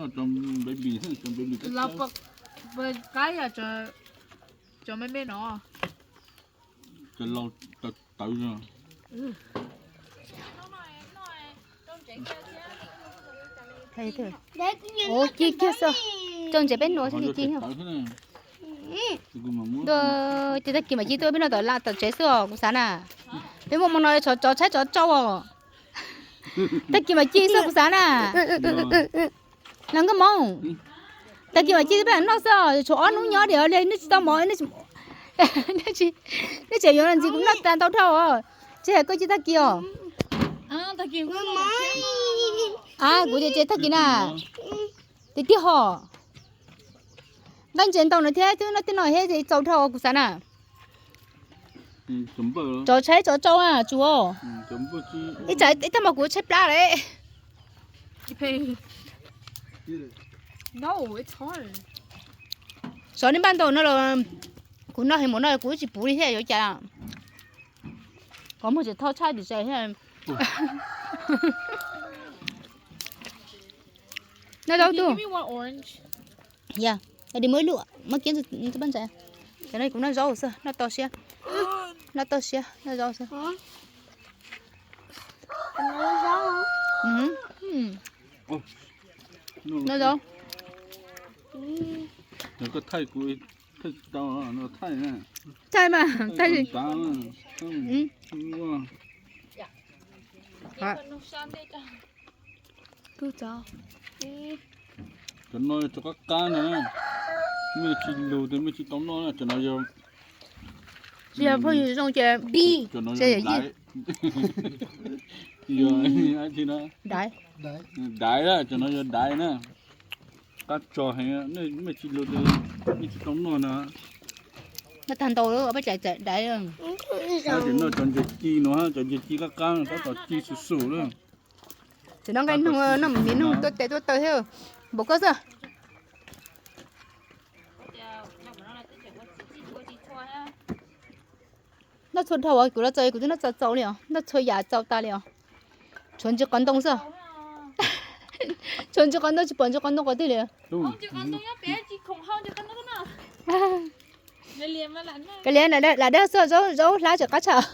Los pom, pom qab yog cov me me no. Cov laus tawv tawv. Ua ci kiag xwb. Rau ntsev peb nuav xwb ci. Ces tag kis mam ci tuaj peb noj tom tsev xwb os kuv xav na. Peb muaj hmoo no tsov tshaib tsov tsau os. Tag kis mam ci xwb kuv xav na. Los nkauj Hmoob, tag kis mam ci peb noj xwb os, tshuav ob hnub nyob diam li nej tsis tau mov, nej tseem yuav ntxiv kuv noj tas ntau dhau os. Tsis hais koj ci tag kis os. A kuv ces tag kis na. Tiag tiag hos. Nqaij ntses ntau no thiab twb noj tej no thiab ces txaus dhau kuv xav na. Tsov tshaib tsov tsau a tsuas. Ib tsam ib tag mas kuv tshaib plab lawm. Xyov nej npaj ntau no los kuv noj heev mus no kuv tsis puv li thiab yuav cas. Qhov muag tseem thauj tshaj tim tsev thiab. Noj zaub tug. Yog, di muab ib lub, muab kiab ntxuag paj ntsa. Cov no kuv noj zaub xwb, noj toj siab. Noj toj siab, noj zaub xwb. Noj zaub. Thaij kuv, thaij tsis tau, thaij na. Thaij mas, thaij li. Cov no yog cov qab qab na, mej tsis lug tes mej tsis tau noj na, cov no yog, yog phooj ywg zoo ces, cov no yog daiv, daiv, cov no yog daiv na, qab tso heev, mej tsis lug tes mej tsis tau noj na. Noj tag ntau lawm, peb cais daiv. Tes noj cov ntses ci no, cov ntses ci qab qab, tab tom ci xum xum lawm. Tam no nqaij noog, noj mis noog tuaj tes tuaj taw thiab, npaum koj xwb. Noj txhua dhau, kuv los txaus kuv twb noj txaus txaus li os, noj txhua yam txaus tas li os. Tshuav ntsis qos ntoo xwb. Tshuav ntsis qos ntoo, tsis pom ntsis qos ntoo qhov twg li. Kav liam, lam dab xwb, zaub hlab tseem qab tshaj.